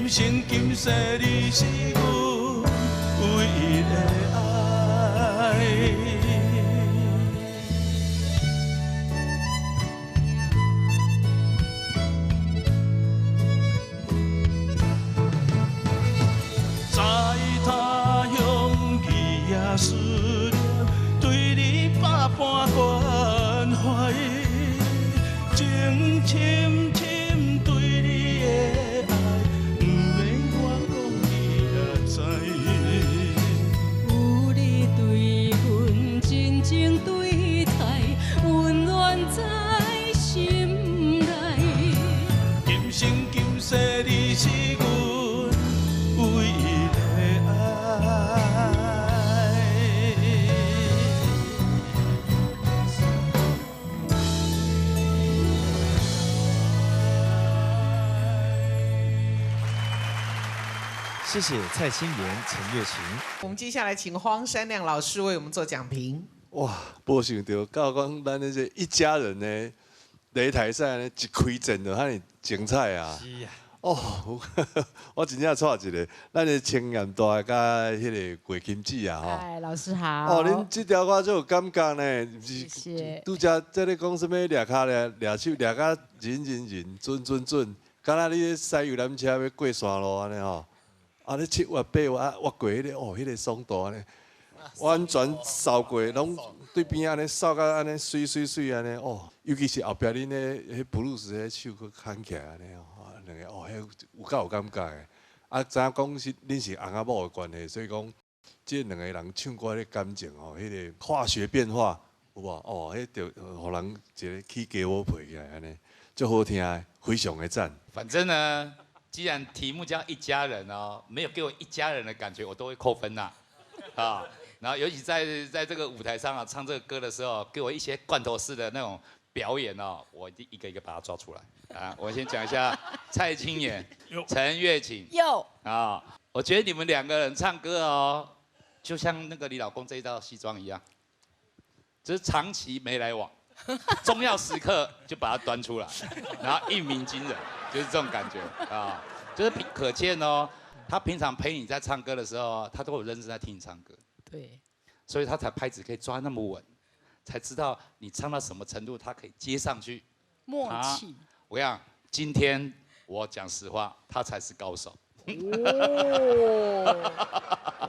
今生今世你是阮唯一的愛。在他鄉日夜思念，對你百般關懷，情深深對你的愛，毋免我講你也知。有你對阮真情對待，溫暖在心內。今生今世你是阮唯一的愛。謝謝蔡清妍、陳月琴。我們接下來請荒山亮老師為我們做講評。哇，無想著到講咱這一家人呢，擂台賽呢一開戰就遐爾精彩啊！是啊。哦，我真正錯一个，咱的青岩大佮彼个月琴姊啊吼。哎，老師好。哦，恁這條歌足有感覺呢，謝謝。拄才在咧講啥物掠跤掠掠手掠甲忍忍忍準準準，敢若你咧駛遊覽車欲過山路按呢吼。啊！你7月8月啊，越過彼个哦，彼个爽度按呢，完全掃過，攏對邊按呢掃甲按呢媠媠媠按呢哦，尤其是後壁恁咧彼布魯斯彼手閣牽起來按呢哦，兩個哦，彼有夠有感覺的。啊，知影講是恁是翁仔某的關係，所以講這兩個人唱歌的感情哦，彼个化學變化有無？哦，彼就予人一个起雞毛皮起來按呢，足好聽的，非常的讚。反正呢，既然題目叫一家人哦，沒有給我一家人的感覺，我都會扣分呐，啊，然後尤其在這個舞台上啊，唱這個歌的時候，給我一些罐頭式的那種表演哦，我一定一個一個把它抓出來啊。我先講一下蔡清妍、陳月琴，有啊，我覺得你們兩個人唱歌哦，就像那個你老公這一套西裝一樣，只是長期沒來往，重要時刻就把它端出來，然後一鳴驚人。就是這種感覺啊，就是可見哦，他平常陪你在唱歌的時候，他都有認真在聽你唱歌。對，所以他才拍子可以抓那麼穩，才知道你唱到什麼程度，他可以接上去。默契。我跟你講，今天我講實話，他才是高手。哦。